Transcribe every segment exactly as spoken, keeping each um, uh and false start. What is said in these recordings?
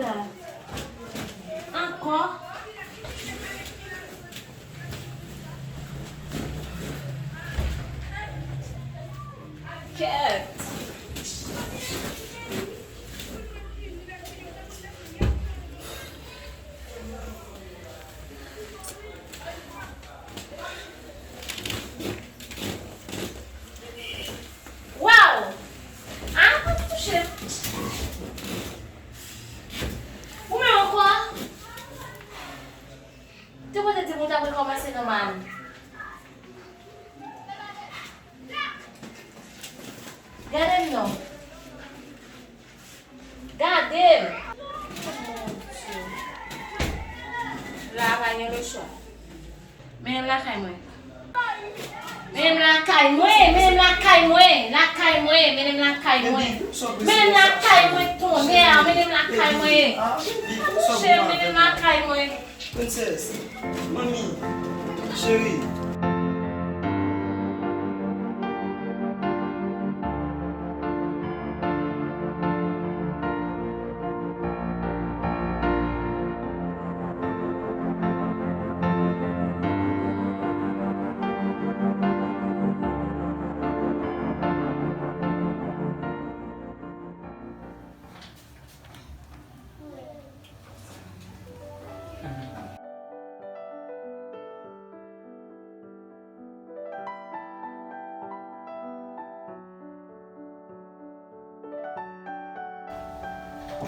La. Ankò. Kèt. Waw! Ah, pa touche m. Ou menm ankò? Te pote di m ou t ap rekòmanse non, man. Gade m non. Gade m! Mon Dieu. La pa gen lechon. Mennen m lakay mwen. Mennen m lakay mwen, mennen m lakay mwen, lakay mwen, mennen m lakay mwen. Mennen m lakay mwen, tonnè, mennen m lakay mwen. Pa touche m, mennen m lakay mwen. Princess, manmi, cheri.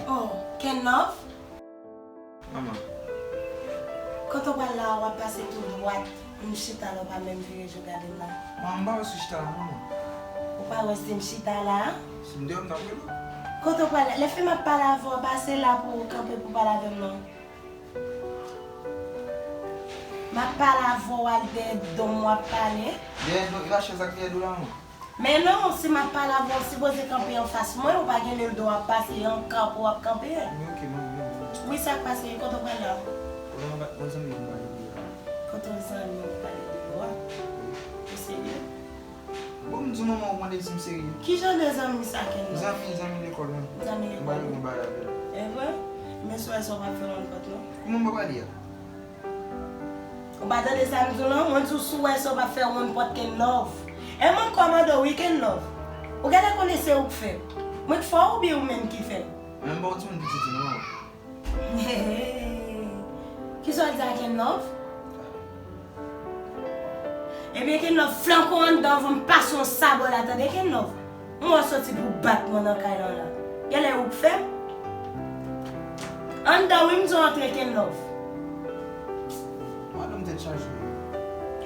Oh, Ken Love? Manman. Kote w pral la a, w ap pase tou dwat. M chita la, w pa menm vire je w gade m la. Manman, m pa wè si w chita la, non, manman. Ou pa wè si m chita la a? Si m te wè, m t ap rele w. Kote w pral la? Lè fè m ap pale avè w, pase la pou w kanpe pou w pale avè m, non. M ap pale avè w, al dèyè do m w ap pale. Dèyè do, e pa chèz ak dèyè do la, non? Men non, si m ap pale avè w, w sipoze kanpe anfas mwen, ou pa gen nil do w ap pase, an kanpe w ap kanpe. Men oke, manmi, manmi, manmi. Wi, sa k pase? Kote w pral la? Kote yon zanmi m pale de la. Kote yon zanmi w pale de yo a? Wi. Ou serye? Bon, m di w manman, ou mande si m serye. Ki jan de zanmi sa, Ken Love? Zanmi, zanmi lekòl, wi. Zanmi lekòl, wi. M pral yon bagay avè l. E vre? Men si w wè sa, w p ap fè yon pòt, non. Kouman m p ap ale a? Ou pa tande sa m di w lan? Mwen di w si w wè sa w p ap fè wonn pòt Ken Love. E mwen kòmande w wi Ken Love. Ou genlè konnen se ou k fè m. Mwen k fè w oubyen ou menm ki fè m? Men m pa yon timoun piti tou non. Kisa w di a Ken Love? Ebyen Ken Love, flanke w anndan anvan m pase yon sabò la tande Ken Love. M wè w soti pou bat mwen nan kay lan la. Genlè ou k fè m? Anndan wi m di w antre Ken Love. Madanm tèt chaje.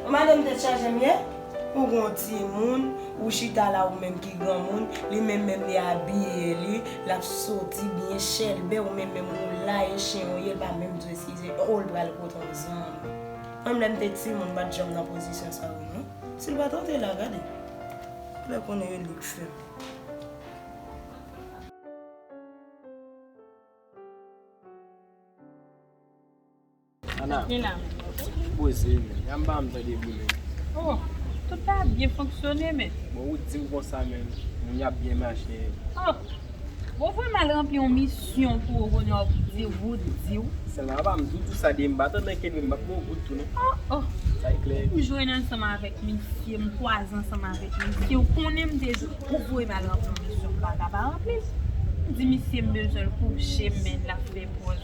Ou madanm tèt chaje m ye? Ou gon timoun, ou chita la ou menm ki granmoun, li menm menm li abiye li, l ap soti byen chèlbè, ou menm menm ou la e chen ou ye, l pa menm di w eskize, o l pral kote yon zanmi. Mwen menm lè m te timoun, m pa t janm nan pozisyon sa yo non. Si l pa t antre la, gade. Ou lè konnen e li k fè m. Ana, poze men. Yam pa m tande bri men. Oh, tout pa byen fonksyone men. Bon, ou di m konsa men, moun y ap byen mache. Oh, bon, ou vrèman al ranpli yon misyon pou ou kounye a w ap di, ou di w. Sèlman pa m di w tou sa de m pa t andan kenbe m p ap bon bout tou non. Oh, oh. Sa e klè. M jwenn ansanm avèk misye, m kwaze ansanm avèk misye. Ou konnen m te di w, ou voye m al ranpli yon misyon m pa ka pa ranpli l. M di misye m bezwen l kouche m men l ap fè pòz.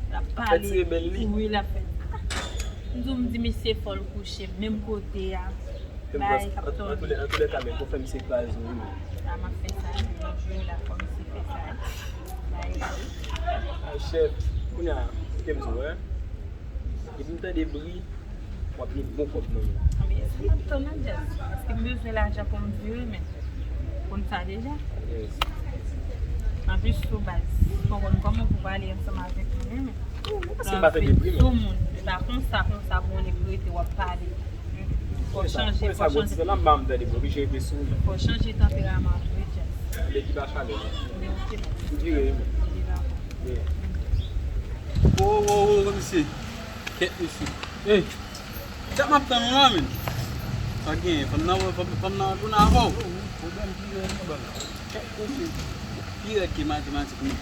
L ap pale. Ap fè ti rebèl li. Wi, l ap fè. M di w, m di misye fò l kouche m menm kote a. Bagay k ap tòne. Antoulèka, men pou fè misye kraze wi men. A, m ap fè sa wi, lòt jou la fò misye fè sa wi. Bagay la wi. A, chèf, kounye a, kite m di w, wi. Depi m tande bri, w ap met bon kòb nan men. Anben, èske m ap tann nan djaz? Paske m bezwen lajan pou m viv wi men. Konn sa deja. Yes. Anplis tou baz, fò w konn kòman pou pale ansanm avèk moun wi men. Paske m pa tande bri men. Sou moun, e pa konsa, konsa pou w rete w ap pale. Fò w chanje, fò w chanje. Fò w chanje tanperaman an tou wi djaz. Lè ki pa chalè. Men oke men. M vire wi men. Wo, wo, wo, wo, mesye. Kèt, mesye. Ey! Sa m ap tann ou la, menn. Sa genyen, fanm nan, fanm, fanm nan retounen avè w. Kèt, mesye. Pi rèd ke matematik, menn.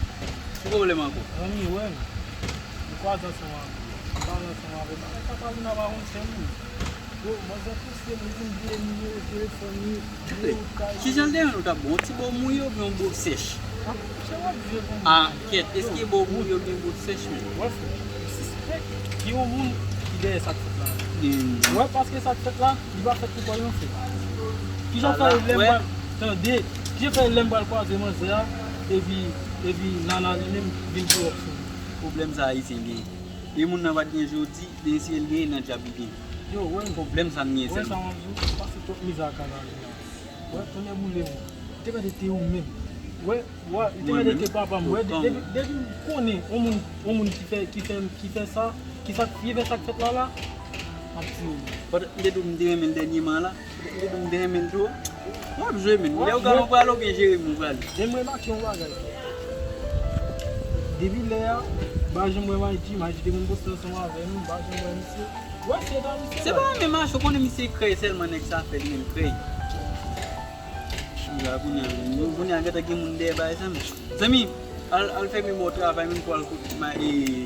Ki pwoblèm ankò? Zanmi, wè m. M kwaze ansanm avè l. M pale ansanm avè l. Bagay Katalina pa konn fè m. Yo, manzè pouse m, li di m vle nimewo telefòn li, nimewo kay li. Kijan l te renmen w t ap bon? Yon ti bò mouye oubyen yon bò sèch? Ah, se w ap jwe pou mwen. Ah, kèt, èske bò mouye oubyen bò sèch menm? Wè, frè, m sispèk gen yon moun ki dèyè sa k fèt la. Hmm. Wè, paske sa k fèt la, li pa fèt pou kò l non, frè. Kijan fè lè m pral, tande, kijan fè lè m pral kwaze manzè a, epi, epi Nana li menm vin pou lòt sou mwen? Pwoblèm sa Ayisyen genyen. E moun nan pa t gen jodi, men si l genyen nan dyab li genyen. Yo, wè. Pwoblèm sa n genyen sèlman. Wè sa m ap di w, m pase twòp mizè ak Katalina. Wè, tonnè boule m. Te mèt te ou menm. Wè, wè, li te mèt te papa m. Wè, de- depi, depi m konnen yon moun, yon moun ki fè, ki fè, ki fè sa, ki sa, ki fè sa k fèt la la, m ap tiye w. Poutèt m te di w m te renmen l dènyèman la. M te di w m te renmen l tou. W ap jwe menm. Lè w pral, ou pral oubyen Jeremi ou pral? Men m remake yon bagay. Depi lè a, m pa janm wè Mayji, Mayji te konn poste ansanm avè m, m pa janm wè misye. Wè, se pa misye. Se pa menm mache, ou konnen misye krèy sèlman nèg sa fè li menm krèy. Kounye a, kounye a, kounye a gentan gen moun dèyè bagay sa menm. Zanmi, al, al fè memwa w travay menm pou al kote ma, e,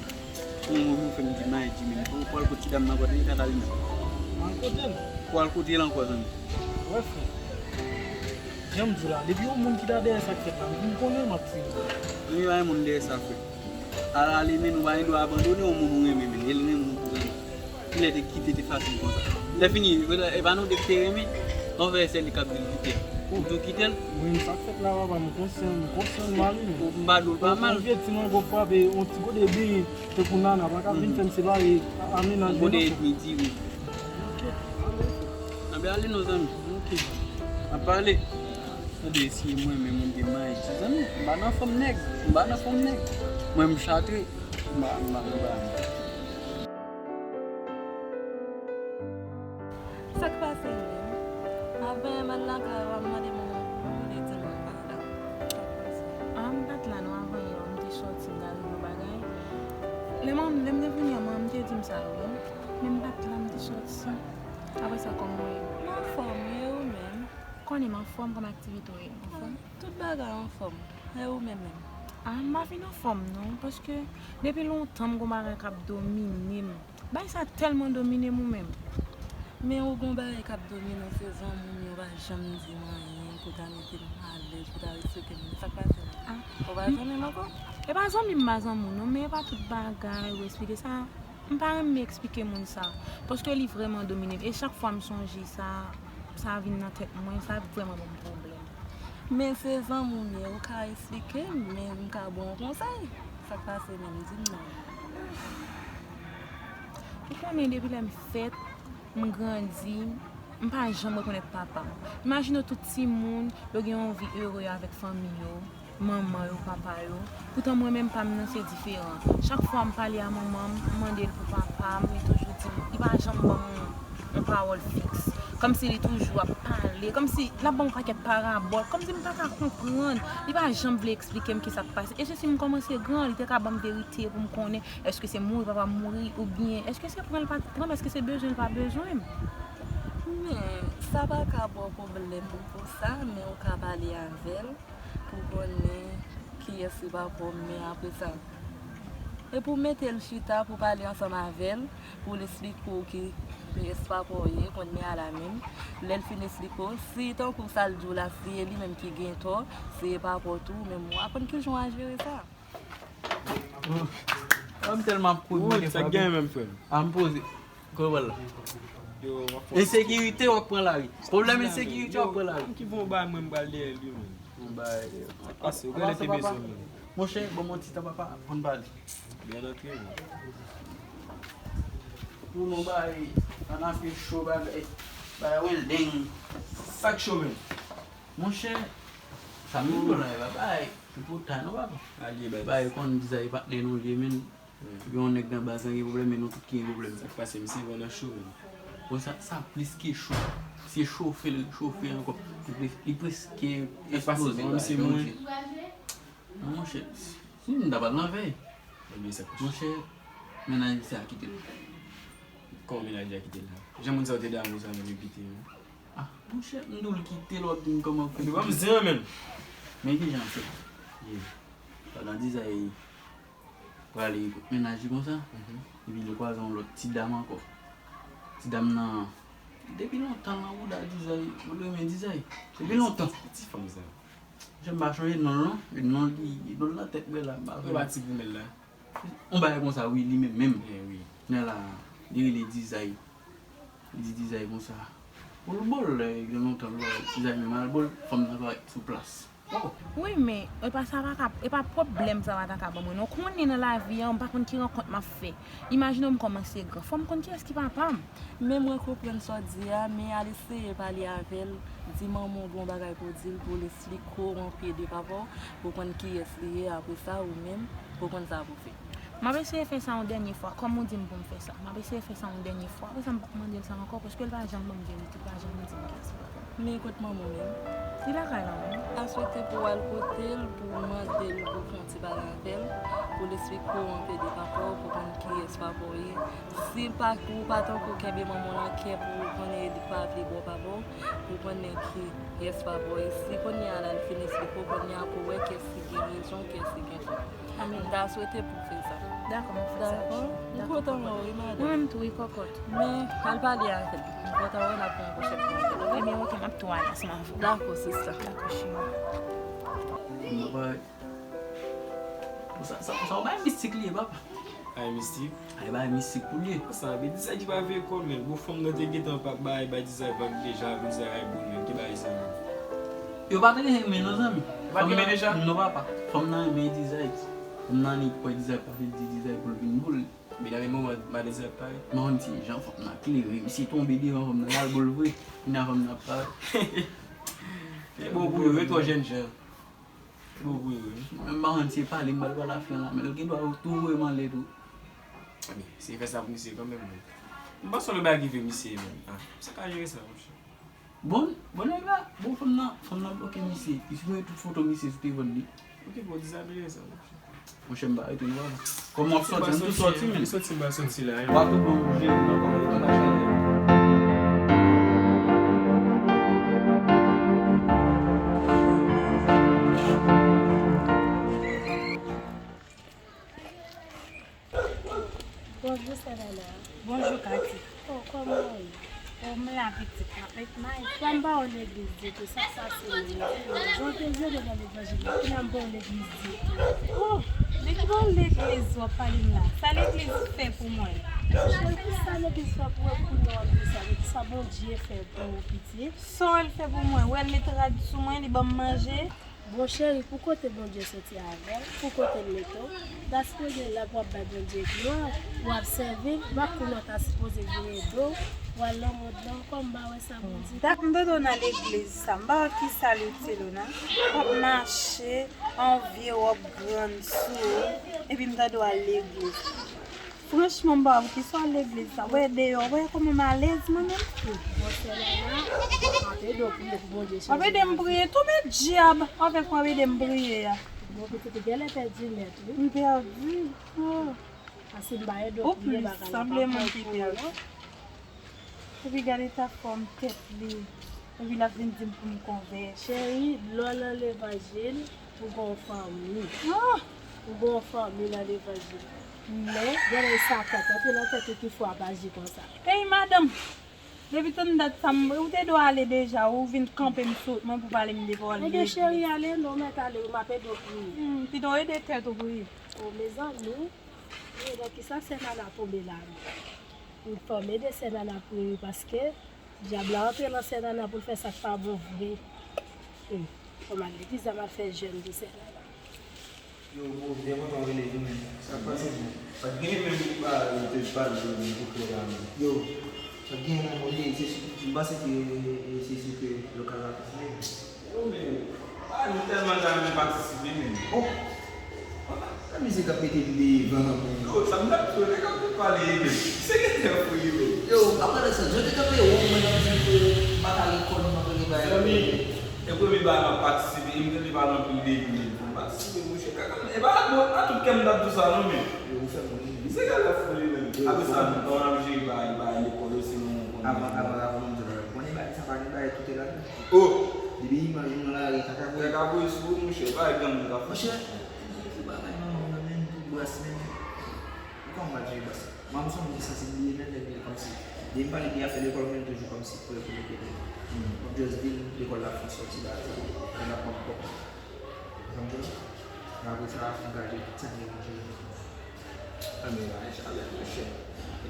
Yon moun fè m di Mayji menm. Ou pral kot ti dam nan, kote Katalina? Mwen kote l. Ou pral kote l ankò, zanmi? Wè, frè. Jan m di w la, depi yon moun ki ta dèyè sa k fèt la, m konnen m ap tiye l. Zanmi, pa gen moun dèyè sa, frè. Al ale, men nou pa gen dwa abandone yon moun ou renmen, men e l renmen w pou renmen. Kilè te kite te fasil konsa? Lè fini, e pa nou de ki te renmen, anvè sèl li k ap di l kite l. Ou tou kite l? Wi, sa k fèt la, papa, m konsyan, m konsyan m mal, wi. Ou m pa di w l pa mal. Yon vye ti mango frape, yon ti gode byen. Tankou Nana pa ka vin fè m separe a mennaj li non. Gode etni diri. Ok. Anben ale non zanmi. Ok. N ap pale. Tande si mwen menm ou gen may ti zanmi. M pa nan fòm nèg. M pa nan fòm nèg. Mwen m chatre. M pa, m pa, m pa. Sa k pase menm? Avan m al lakay ou, w ap mande m yon moun, ou vle di m ou pa la. Sa k pase? Ah, m pa t la non, avan yè, m te sòti, m t al yon bagay. Lè m, lè m te vini an, manman m te di m sa wi. Men m pa t la, m te sòti. Apre sa, kòman w ye? M anfòm, e ou menm? Konnen m anfòm, kòman aktivite w ye? Anfòm? Tout bagay anfòm. E ou menm menm? Ah, m pa fin anfòm non, paske depi lontan m gon bagay k ap domine m. Bagay sa tèlman domine m ou menm. Men ou gon bagay k ap domine w, se zanmi w, ou pa janm di m anyen pou ta mete m alèz, pou ta respekte m. Sa k pase menm? Ah. Ou pa zanmi m ankò? E pa zanmi m pa zanmi w non, men e pa tout bagay ou eksplike sa. M pa renmen eksplike moun sa, paske li vrèman domine m. E chak fwa m sonje sa, sa vin nan tèt mwen, sa vrèman ban m pwoblèm. Men se zanmi w m ye, ou ka eksplike m, men m ka ba w yon konsèy. Sa k pase menm, di m non. Ou konnen depi lè m fèt, m grandi, m pa janm rekonèt papa m. Imajine w tout timoun, yo gen yon vi ere avèk fanmi yo, manman yo, papa yo. Poutan mwen menm pa m nan se diferan. Chak fwa m pale a manman m, m mande l pou papa m, li toujou di m, li pa janm ban m yon, yon pawòl fiks. Kòmsi li toujou ap pale, kòmsi l ap ban m yon pakèt parabòl, kòmsi m pa ka konprann. Li pa janm vle eksplike m kisa k pase. E se si m kòmanse gran, li te ka ban m verite pou m konnen èske se mouri papa m mouri, oubyen èske se pran l pa t pran m, èske se bezwen l pa bezwen m. Men, sa pa ka ba w pwoblèm pou sa, men ou ka pale avè l. Pou konnen kiyès ki pa pwòp, men apre sa, e pou mete l chita, pou pale ansanm avè l, pou l eksplike w kiyès papa w ye, konnen a la menm. Lè l fin eksplike w, si tankou sa l di w la, si e li menm ki gen tò, si e papa w tou, men w aprann kijan w a jere sa. Oh, m tèlman ap kouri, mwen gen frape. Sa k genyen menm, frè m? A m poze. Kote w pral la? Yo, w ap fè ensekirite, w ap pran lari. Pwoblèm ensekirite, w ap pran lari. Ki bon bagay mwen m pral dèyè li menm? Bon bagay. Pase, ou genlè te bezwen mwen. Monchè, ban m yon ti tan, papa, pou n pale. Byen antre, mwen. Pou nou bay, ann afè cho, bagay, bagay welding. Sa k cho menm? Monchè, sa menm nou la, e pa bagay tripotay non, papa. Bagay konn di sa, e patnè nou li ye, men. Epi yon nèg nan baz lan gen pwoblèm, men nou tout ki gen pwoblèm. Sa k pase, misye vann an cho menm. Bon, sa, sa plis ke cho. Se chofe l chofe ankò. Li plis, li preske eksploze la. Non, monchè, si m ta pral nan vèy. Monchè, mennaj misye a kite l. Kòman mennaj li a kite l la? Jan moun sa yo te damou sa menm, yo kite yo. Ah, monchè, m di w l kite l, w ap di m kòman fè. Epi ban m zen an menm. Men kijan l fè? Ye. Pandan dizan e Prale kot mennaj li konsa. Epi li kwaze yon lòt ti dam ankò. Ti dam nan, depi lontan nan bouda Dizay, mwen renmen Dizay. Depi lontan. Ti fanm sa. Jan m pa chonje non l non. E non li, non l nan tèt mwen la, m pa... Ou pa ti goumèl la. Yon bagay konsa, wi, li menm menm. Wi. Nan la, li rele Dizay. Li di Dizay konsa, pou l bo l, lè gen lontan l pa wè Dizay menm al bo l, fanm nan parèt sou plas. Oh. Wi, men e pa sa pa ka, e pa pwoblèm sa pa ta ka ban mwen non. Ou konnen nan lavi a, m pa konn ki rankont m ap fè. Imajine w m kòmanse gran. Fò m konn kiyès ki papa m. Men mwen konprann sa w di a, men al eseye pale avè l. Di manman w gen yon bagay pou w di l, pou l esplike w anpil de papa w, pou w konn kiyès li ye. Apre sa, ou menm, pou w konn sa pou w fè. M ap eseye fè sa yon dènye fwa, kòm ou di m pou m fè sa. M ap eseye fè sa yon dènye fwa. Apre sa, m p ap mande l sa ankò, paske l pa janm ban m verite, l pa janm di m kiyès li papa m. Men kot manman w menm? Li lakay la menm. M ta swete pou w al kote l, pou w mande l, pou w fè yon ti pale avè l, pou l esplike w anpil de papa w, pou w konn kiyès papa w ye. Si pa, ou pa tankou kenbe manman w nan kè pou w konnen li pa vle ba w papa w, pou w konnen kiyès papa w ye. Si kounye a la, l fin esplike w, kounye a pou w wè kiyès ki gen rezon, kiyès ki gen tò. Amèn. M ta swete pou w fè sa. Dakò, m ap fè sa. Dakò? M kontan wè w, wi, madanm. Mwen menm tou, wi, kòkòt. Men, al pale avè l. M kontan wè w, n ap fè yon pwochèn fwa. Ebyen, oke, m ap tou ale ansanm avè w. Dakò, sista. Dakò, cheri. Bon, sa, sa, sa yon bagay mistik li ye, papa. Ay mistik? Ay bagay mistik pou li ye. Sa vle di sa ki pa veye kò, men bon, fanm nan te gentan pa bay, bay Dizay vag deja, vin Dizay ay bon, men ki bagay sa menm? Yo pa t renmen non, zanmi. Yo pa t renmen deja? Non, papa. Fanm nan renmen Dizay. Fanm nan li kwè Dizay pa vle di Dizay pou l vin boul. Medam e manman, madanm Dizay parèt. Mwen konn ti jan fanm nan klere, misye tonbe devan fanm nan, l al boul vre. Kounye a fanm nan ap parèt. Li bon pou yo, yo twò jènjan. Bon, wi, wi. Mwen menm pa konn si e pale m pral pale a fi an la, men l gen dwa tou voye m anlè tou. Ebyen, si e fè sa pou misye kanmenm, men. M panse yon lòt bagay ki rive misye menm. Ah, misye ka jere sa, monchè. Bon, bon nèg la, bon fanm nan, fanm nan bloke misye. Li sipoze tout foto misye sou telefòn li. Ok, bon, dezabone sa, monchè. Monchè, m pa rete non, papa. Kòm w ap sòti, m tou sòti, men. Sòti, m pa sòti la, hein. W ap tou bon, jere nan kòman ou pa chaje. Bonjou, sè Nana. Bonjou, Kati. Oh, kòman w ye? Oh, m la, pitit, m ap met may. Fwa m pa wè w legliz ditou, sa k pase menm? Jan w te jwenn nan levanjil la, kounye a m pa wè w legliz ditou. Oh, de ki bò legliz w ap pale m la? Sa legliz fè pou mwen? Cheri, pou sa legliz fè pou ou, kounye a w ap di sa, men ki sa Bondye fè pou ou, pitit? Sa w wè l fè pou mwen? Ou wè l met rad sou mwen, li ban m manje. Bon, cheri, pou kote Bondye soti avè w, pou kote l mete w, w ta sipoze la pou w ap bay Bondye glwa, w ap sèvi l, m ap konnen w ta sipoze vire do w, w al nan mond lan ankò, m pa wè sa Bondye. Dak m tande w nan legliz sa, m pa wè ki sa l itil ou non. W ap mache, an vye wòb grann sou ou, epi m tande w al legliz. Franchman, m pa wè poukisa w al legliz sa. Wè deyò, wè kòman m alèz mwen menm. Bon, sè Nana, w ap ede w priye pou Bondye chanje lavi w. W ap ede m priye tou, men dyab avèk w ap ede m priye a. Bon, pitit, ou genlè pèdi nèt, wi. M pèdi. Oh. Paske m pa ede w priye, bagay la pa bon pou ou, non. Epi gade ta fòm tèt li. Epi l ap vin di m pou m konvèti. Cheri, lè w nan levanjil, ou gen yon fanmi. Ah! Ou gen yon fanmi nan levanjil. Men, gen lè Satan k antre nan tèt ou ki fè w ap aji konsa. Ey, madanm! Depi tann dat sa, m, ou te dwe ale deja, ou vin kanpe m sou wout mwen pou pale m de pa w al legliz. Ebyen, cheri, ale non, mèt ale, wi, m ap ede w priye. Hmm, pito w ede tèt ou priye. O, mezanmi, men nan kisa sè Nana tonbe la, non? Fò m ede sè Nana priye wi, paske dyab la antre nan sè Nana pou l fè sa k pa bon vre. Wi, fò m al legliz la, m al fè jèn pou sè Nana. Yo, bro, byen kontan w rele tou, men. Sa k pase, bro? Pa t genyen menm pou pale, te pale pou klè la, men. Yo, pa t genyen nan mwen, se sou, m panse ke se sou ke lokal la konfime. Yo, men, ah, nou tèlman ta renmen patisipe, men. Oh! Sa misye k ap mete devan pou... Yo, sa m t ap di w, nèg ap pale, men. Se gen lè fou li, men. Yo, apre sa, yo te kanpe won, mwen, m ap di ke m pa ka gen kòn, m pa ka gen bagay. Zanmi, e premye bagay m ap patisipe, e m tande pale anpil de li, men. Fò m patisipe, monchè. Kaka, e pa, bon, a tout kè m t ap di w sa, non, men. Yo, ou fè m ri. Se gen lè fou li, men. Apre sa, bon, n ap jere bagay, bagay lekòl yo, se yon... Avan, avan, avan, m di w, konnen bagay sa pa gen bagay kote ladan. Oh! Depi imaj ou nan lari, kaka voye. Kaka voye sou ou, monchè, pa granmoun k ap fè. Monchè, ki bagay manman w nan men, pou bras men. Mwen pa jwe bas. Mwen, m se yon moun ki sansib li, menm lè m vin kòmsi. Depi m pale de afè lekòl, mwen toujou kòmsi prè pou mete men. M ap just vin, lekòl la fin sòti la, se lè m ap pran kòb. Ou konprann? Men apre sa, angaje tout sa ki gen pou jere. Anben, bay chalè, monchè.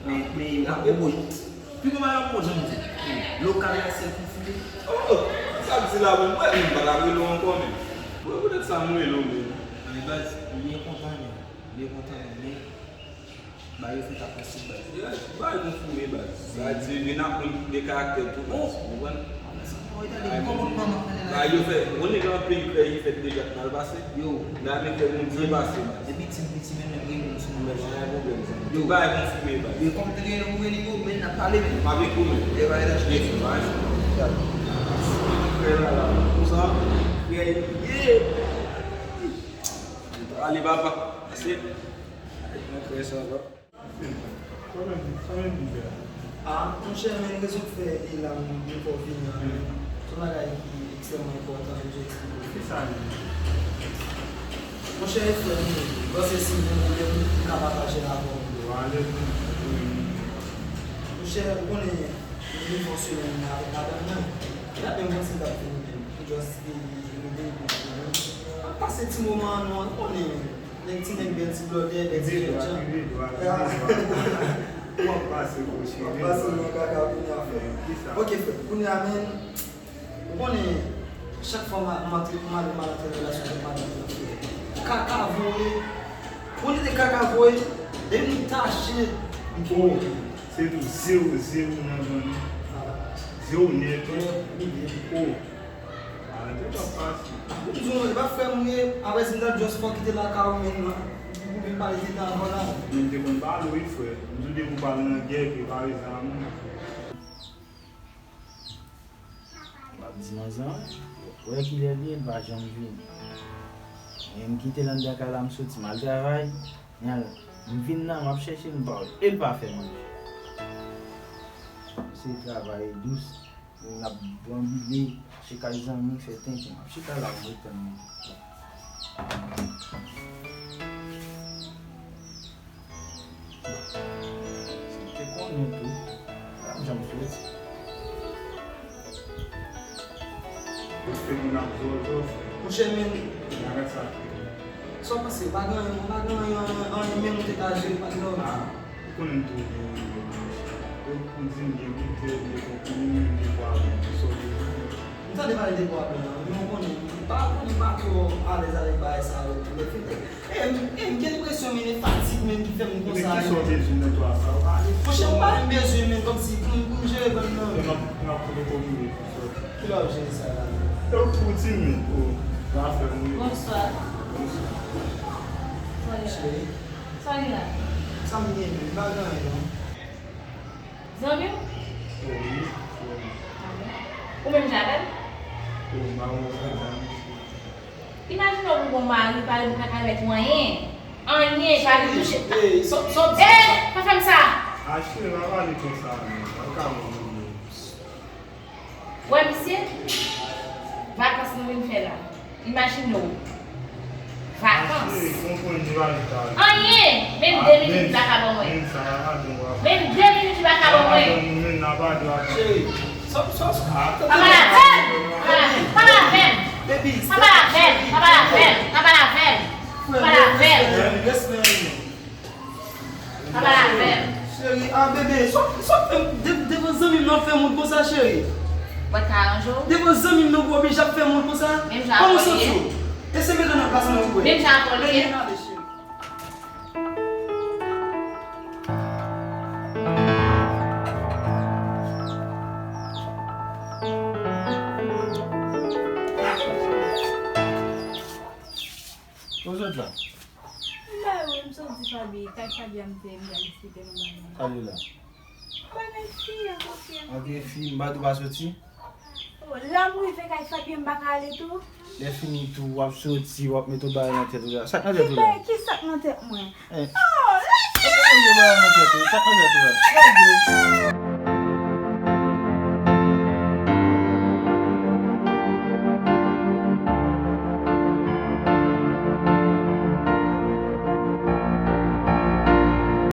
Men, men, m ap gwo bouch. Pi gwo bagay m ap manje, monchè. Lokal la, sèl konfime. Oh, sa k di la menm, mwen menm pa ta rele w ankò menm. Mwen poutèt sa m rele w menm. Men baz, m byen kontan menm. M byen kontan menm, men bagay yo fèt ak yon sik baz. Yeah, bagay konfime baz. Sa di, gen nan moun ki gen karaktè tou baz. Ou konprann? Bagay yo fè, ou konnen gen anpil krèy ki fèt deja k mal pase. Yo. Nan men krèy moun byen pase baz. Depi ti, piti, menm lè m gen moun sou mwen. Men pa gen pwoblèm sa. Yo. Tout bagay konfime baz. Yo, kòm te gen yon reli yo, men n ap pale menm. M avèk ou menm. E bagay la chanje. Bagay sa. Krèy la la. Konsa, krèy ye. Ale papa. Ase. Nan krèy sa la. Sa menm, sa menm ki fè a? Ah, monchè, men rezon k fè e la m, m fè w vini an, men se yon bagay ki ekstrèmman enpòtan, men m tou eksplike w. Kisa l ye? Monchè, e frè m, m panse si m gen pwoblèm, m ka pataje l avè w. Yo, ale pou, pou. Monchè, ou konnen, depi yon semèn m avèk madanm mwen, e la menm panse m t ap vini menm, pou just vini, vini, vini, vini. Ap pase ti moman an, non, ou konnen. Nèg ti nèg bèl ti blòdè, bèl ti jènjan. Ou ap pase gwo cheri. W ap pase nan kaka kounye a frè. Kisa? Ok frè, kounye a men, ou konnen chak fwa m a- m antre, m al- m al antre relasyon avèk madanm nan frè. Kaka voye. Ou konnen de kaka voye, depi m tache, m voye. Se tou zewo zewo nan zòn nan. Zewo nèt. Oh. Arete w ap pase. M di w, e pa frè m ou ye, apre si m ta just fò kite lakay ou menm nan, pou vin pale de tan ankò la. Men m te konn pale w wi frè. M di w depi w pa nan gè, prepare zam ou. M ap di manzè an, wè kilè l ye, l pa janm vini. Men m kite l anndan kay la, m soti, m al travay, men m vin nan, m ap chèche l, m pa wè l, e l pa fè manje. Se travay dous. N ap bwè bile, chita zanmi, fè tenten. M ap chita la, m ret tann li. Si m te konnen tou, m pa t ap janm soti. Yo fè moun ap zòzò, frè. Monchè, men. Gade sa. Sa w panse? Pa gen anyen, pa gen anyen, anyen, anyen menm ou te ka jere, pa t nòmal. Ah, ou konnen m toujou gen yon ide, monchè. Yo pou di m gen bouteil, gen konpini, gen pwa blan, sa w bezwen. M tande pale de pwa blan an, men ou konnen, m pa, m pa twò alèz avèk bagay sa yo, tou lè fèt. E, m, e, m gen enpresyon, men, e fatig menm ki fè m konsa. Men kisa w bezwen nan twa sa yo? Pale. Monchè, m pa menm bezwen, men kòmsi pou m, pou m jere vann nan. Yo, m ap, m ap kote w vini. Ki lè w ap jere sa la? Yo fouti men. Oh, zafè m wi. Bonswa. Bonswa. Cheri. Sa w gen la? Sa m gen menm? M pa gen anyen non. Zanmi w? Oh, wi, zanmi. Ah bon? Ou menm Jabel? Oh, m pa gen zanmi. Imajine w pou gon mari, pa gen pou kaka mèt ou anyen. Anyen, pa gen touche. Cheri, sa, sa w di? Eh, pa fè m sa! Ah, cheri, pa pale konsa non. Ou ka mouri. Wè misye, vakans nou vin fè la. Imajine w. Vakans. Anyen! Menm de minit li pa ka ban mwen. Menm de minit li pa ka ban mwen. Pa pale avè m! Pa pale avè m! Pa pale avè m! Pa pale avè m! Pa pale avè m! Pa pale avè m! Pa pale avè m. Cheri, ah bebe, sa w, sa w fè m de-, devan zanmi m nan w fè moun konsa, cheri? Mwen ka aranje w. Devan zanmi m nan w oblije ap fè moun konsa? Menm jan avè w ye. Kòman w santi w? Eseye mete w nan plas mwen pou wè. Menm jan avè w ye. Menm jan avè w ye, cheri. Ou sot la? M ba yo, m sot di Faby, kay Faby a m te ye, m pral eksplike nou bagay. Sa l ye la? Bagay fi a, kote a. Ok, fi, m pa di w pa soti? Oh, la m rive kay Faby, m pa ka ale tou? Lè fini tou, w ap soti, w ap mete yon bagay nan tèt ou la. Sa k nan tèt ou la? Ki bagay, ki sa k nan tèt mwen? Eh. Oh, lage! Sa k nan tèt ou la? Sa k nan tèt ou la? Lage!